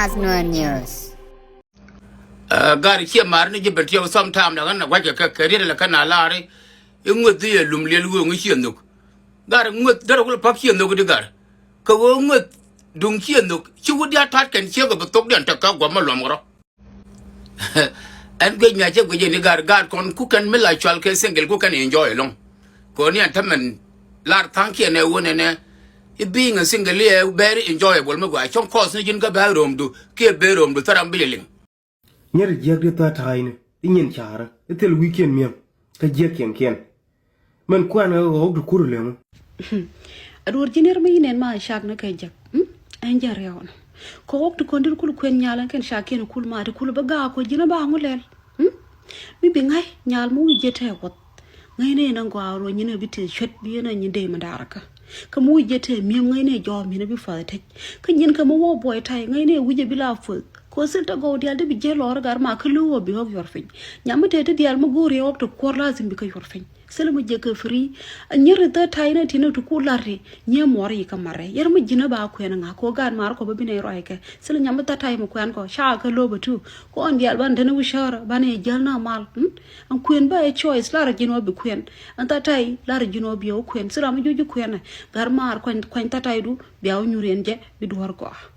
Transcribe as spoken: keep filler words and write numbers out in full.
As no news. Ɛ, gar ciɛ mar ni ji̱ ben tiɛw sometime da̱ŋ na gua̱c kɛ kɛ riet lɛ kɛ na la̱ri. I̱ ŋueth dhiɛ lum liɛl wee ŋueth ciɛ nhök. Gar ŋueth derɛ wul pa̱k ciɛ nhök di gar. Kɛ ɣöö ŋueth duŋ ciɛ nhök ci wut dia̱ ta̱t kɛn ciek ɛ bi thok diɛn tekɛ gua̱p ma luɔm kɛ rɔ. Ɛn guic mi a cɛ guic in i̱ gar gar kɔn ku kɛn mi la cual kɛ single ku kɛn enjoy ɛlɔ̱ŋ. Kɛ ɣöö ni ɛn tämɛn lar tha̱a̱ŋkiɛn ɛ wun ɛnɛ. I̱ being a single i̱ ɛ very enjoyable mi gɔaa cɔŋ course ni ji̱n kä bɛ̈ɛ̈k römdu kiɛ ben römdu thäram bi liŋ. Nyɛr jiäk di thɔa ta̱a̱cni i̱ nyin ca̱rä i̱ thil wi̱i̱kiɛn mi̱em kä jiäk kiɛn kiɛn. Mɛn kuan ɣä ɣɔ̱k ti kur leŋu. Aduɔr ji̱n yɛr mi yinɛn ma cak ni kɛ jek. Ɛn jɛ riɛw ni kɛ ɣɔ̱k ti kɔn dir kul kuɛn nyal ɛn kɛn cak kiɛn kul ma ti kul bi gaak kɔ ji̱n a ba ŋu lɛl. Mi bi ŋa̱c nyal mi wi̱c jɛ tɛɛ wuɔth. Ŋäcnɛ in a gɔaa ruɔ̱c nyin a bi tëë cuet bi in a nyin dee mi daarakä. Kä mi wi̱c jɛ tɛɛ mi̱em ŋäcnɛ jɔɔm nyin a bi puath tec. Kä nyin kä mi wä buɔy tay ŋäcnɛ wi̱c a bi la puɔth. Kɛ ɣöö thil tɔ gɔw diaal dee bi jiɛ lɔɔr gar ma kä lo̱o̱ wä bi ɣɔk yuɔr piny. Nyam mi tɛɛ ti diaal mi go̱o̱r yɛ ɣɔk ti kuɔr lazim bi kä yuɔr piny. Thil mi jiɛ kɛ free. A nyier ti third time ni ti ni ti ku lar ti nyiee muɔr yi kä marɛ. Yɛr mi ji̱n a ba kuɛn ŋa kɛ ɣöö gaat mar kɔ bä bi nɛy ruac kɛ. Thil nyam mi third time kuɛn kɔ ca kɛ lo̱o̱ bä tu. Kɔn diaal ban teni wi̱cäärä ban yɛ jäl na mal. An kuën ba ɛ choice lar ji̱n wä bi kuën. An third time lar ji̱n wä bi wä kuën. Thil ram mi juc ji̱ kuën ɛ. Gar maar kuany, kuany third time du bia wä nyuriɛn jɛ bi duɔ̱r gɔaa.